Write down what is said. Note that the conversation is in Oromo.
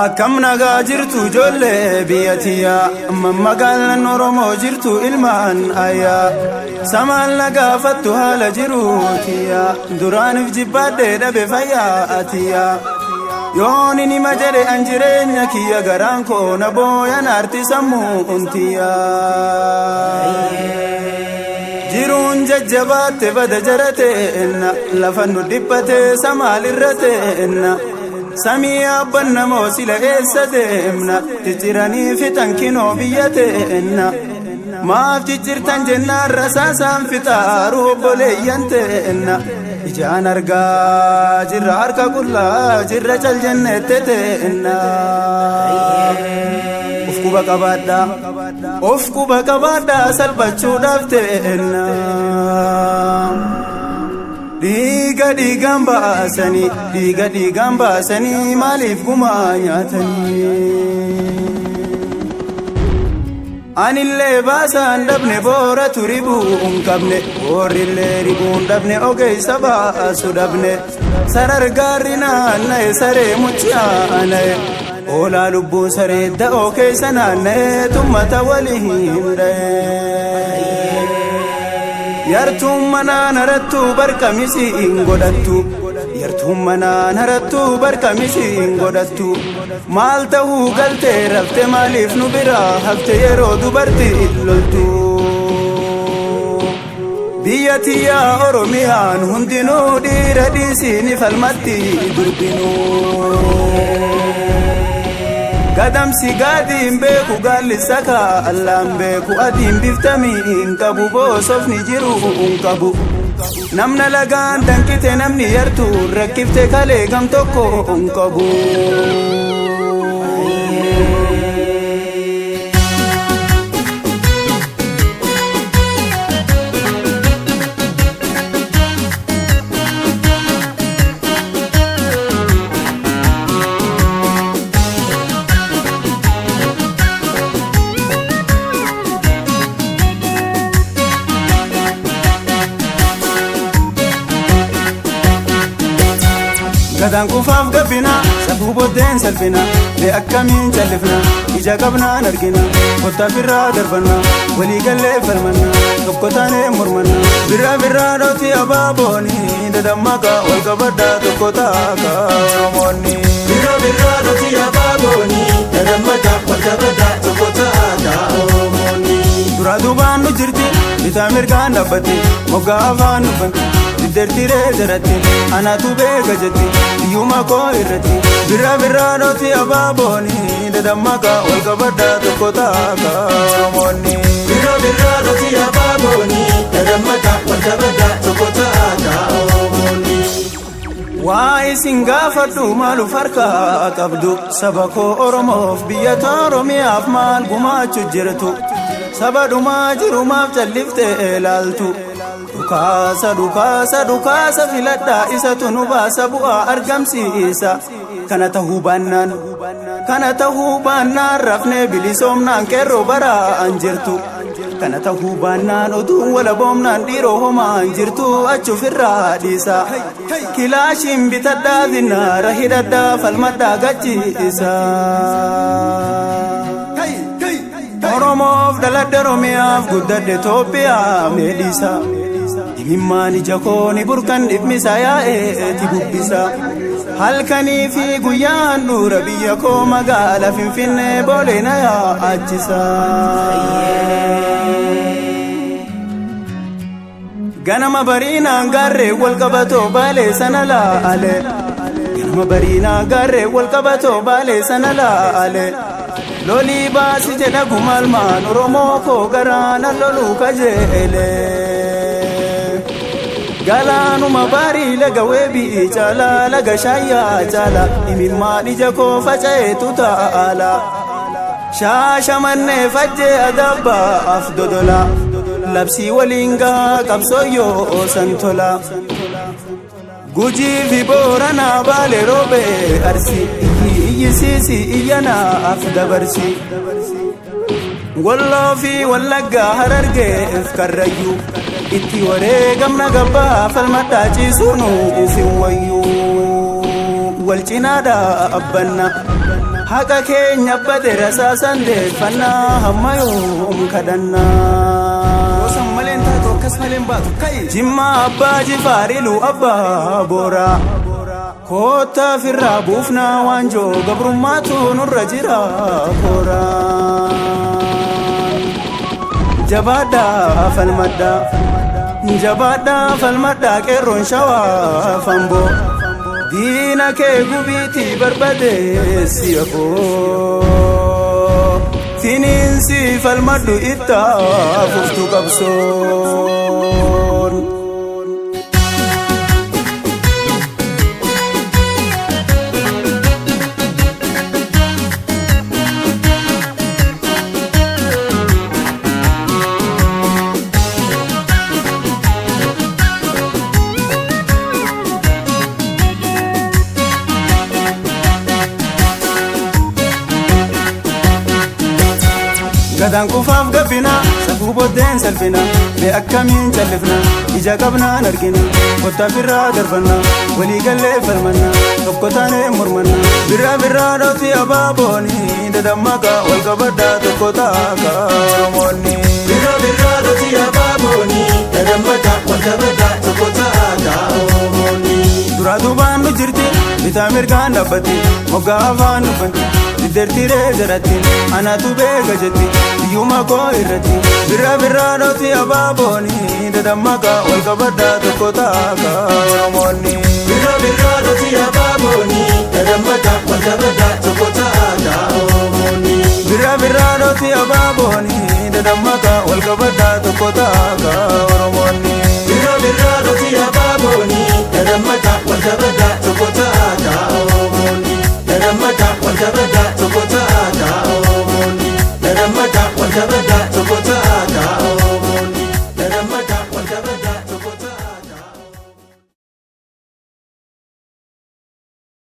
Akkam nagaa jirtu ijoollee biyya tiyyaa, mammagaalaan Oromoo jirtu ilmaan ayyaa. Samaan nagaafattu haala jiru tiyyaa, duraaniif jibbaadhee dhabe fayyaa tiyyaa. Yoon inni ma jedhe an jireenya kiyya garaan koo na booyan aarti sammuun tiyyaa. Jiruun jajjabaatte bada jara teenna, lafa nu dhiphate samaalirra teenna. Samii abban namoo sila eessa deemna, jijjiiranii fixan kinoo biyya teenna. Maaf jijjiirtan jennaan rasaasaan fixaaru obboleeyyan teenna. Ijaan argaa jirra harka qullaa jirra cal jennette teenna. Of quba qabaadhaa, of quba qabaadhaa salphachuudhaaf teenna. Dhiiga dhiigaan baasanii, dhiiga dhiigaan baasanii maaliif gumaa nyaatanii? Anillee baasaan dhabne booratu ribuu hin qabne, boorrillee ribuu hin dhabne ogeessa baasu dhabne. Sarar gaarri naanna'e saree muchi aana'e, oolaa lubbuun saree da'oo keessa naanna'e tummata waliin dha'e. Yartuun manaan harattuu barqamisi hin godhattu. Yartuun manaan harattuu barqamisi hin godhattu. Maal ta'uu galtee rafte maaliif nu biraa hafte yeroo dubartii loltu. Biyya tiyyaa Oromiyaan hundinuu dhiira dhiisii ni falmatti durbinuu. Gadamsi gaadiin beeku gaalli sakaa allaan beeku adiin biftamii hin qabu boosofni jiru hin qabu. Namna lagaan danqite namni yartuu rakkifte kalee gam tokko hin qabu. Gadaan kufaaf gabbina, safuu booddeen salphina, mee akkamiin callifna, ija qabnaan argina, kottaa firraa darbanna, walii gallee falmanna, tokko taanee mormanna. Birraa birraa dhooti abaabooni, dadammaqa wal qabadhaa tokko taaka Oromoonni. Birraa birraa dhooti abaabooni, dadammaqa wal qabadhaa tokko taaka Oromoonni. Duraa duubaan nu jirti, bitaa mirgaan dhaabbatti, moggaa afaan nu banti. Diddeertiree jaratti, anaatu beeka jetti, biyyuma koo irratti. Birraa birraa dhooti abaabooni, dadammaqa wal qabadhaa tokko taaka Oromoonni. Birraa birraa dhooti abaabooni, dadammaqa wal qabadhaa tokko taaka Oromoonni. Waa isin gaafadhu maaluuf harkaa qabdu, saba koo Oromoof biyya Oromiyaaf maal gumaachuu jirtu, saba dhumaa jiru maaf calliftee ilaaltu. Dhukaasa dhukaasa dhukaasa filadhaa isatu nu baasa bu'aa argamsiisa. Kana tahuu baannaan, kana tahuu baannaan rafnee bilisoomnaan qeerroo baraan jirtu. Kana tahuu baannaan oduun walaboomnaan dhiiroo homaan jirtu achuufirraa dhiisa. Kilaashiin bitadhaa zinnaara hidhadhaa falmadhaa gachiisa. Oromoof dhaladhe Oromiyaaf guddadhe Itoophiyaa mee dhiisa. Imimmaan ija koo ni burqan dhimmisa yaa'eeti bubbisa. Halkanii fi guyyaan handhuura biyya koo magaala Finfinnee boolee na yaachisa. Ganama bariinaan gaarree wal qabatoo baalee sana laale. Ganama bariinaan gaarree wal qabatoo baalee sana laale. Lolii baasi jedha gumaalmaan Oromoo koo garaana loluu kajeele. Galaanuma baarii laga weebii caalaa laga shaayyaa caala imimmaan ija koo faca'eetu taala. Shaashamannee fajjee adabbaaf dodola labsii waliin gahaa qabsooyyoo san tola. Gujii fi Booranaa Baalee Roobee Arsii iyyisiisi iyyanaaf dabarsi. Walloo fi Wallaggaa Harargeef Karrayyuu itti wareegamna gabbaa falmadhaa ciisuun uufin wayyuu wal cinaa dhaabbanna. Haqa keenya bade rasaasan deeffannaa hamma yoom kadhannaa. Gosan maleen taatu akkas maleen baatu ka'i. Jimma abbaa jifaariluu abbaa booraa. Koottaa firraa buufnaa waanjoo gabrummaatu nurra jira kooraa. Jabaadhaa falmadhaa. Jabaadhaa falmadhaa qeerroon shawaa famboo. Diina kee gubiitii barbadeessi afoo. Finiinsi falmadhu ittaa fuftu qabsoon. Gadaan kufaaf gabbina safuu booddeen salphina mee akkamiin callifna ija qabnaan argina kottaa birraa darbanna walii gallee falmanna tokko taanee mormanna birraa birraa dhooti abaabooni dadammaqa wal qabadhaa tokko taaka oromoonni. Birraa birraa dhooti abaabooni dadammaqa wal qabadhaa tokko taaka oromoonni. Duraa duubaan nu jirti bitaa mirgaan dhaabbatti moggaa afaan nuffanti diddeertiree jalatti anatu beeka jetti biyyuma koo irratti birraa birraa dhooti abaabooni dadammaqa wal qabadhaa tokko taaka oromoonni. Birraa birraa dhooti abaabooni dadammaqa wal qabadhaa tokko taaka oromoonni. Birraa birraa dhooti abaabooni dadammaqa wal qabadhaa tokko taaka oromoonni. Birraa birraa dhooti abaabooni dadammaqa wal qabadhaa tokko taaka oromoonni. Dadammaqa wal qabadhaa tokko taaka oromoonni. Dadammaqa wal qabadhaa tokko taaka.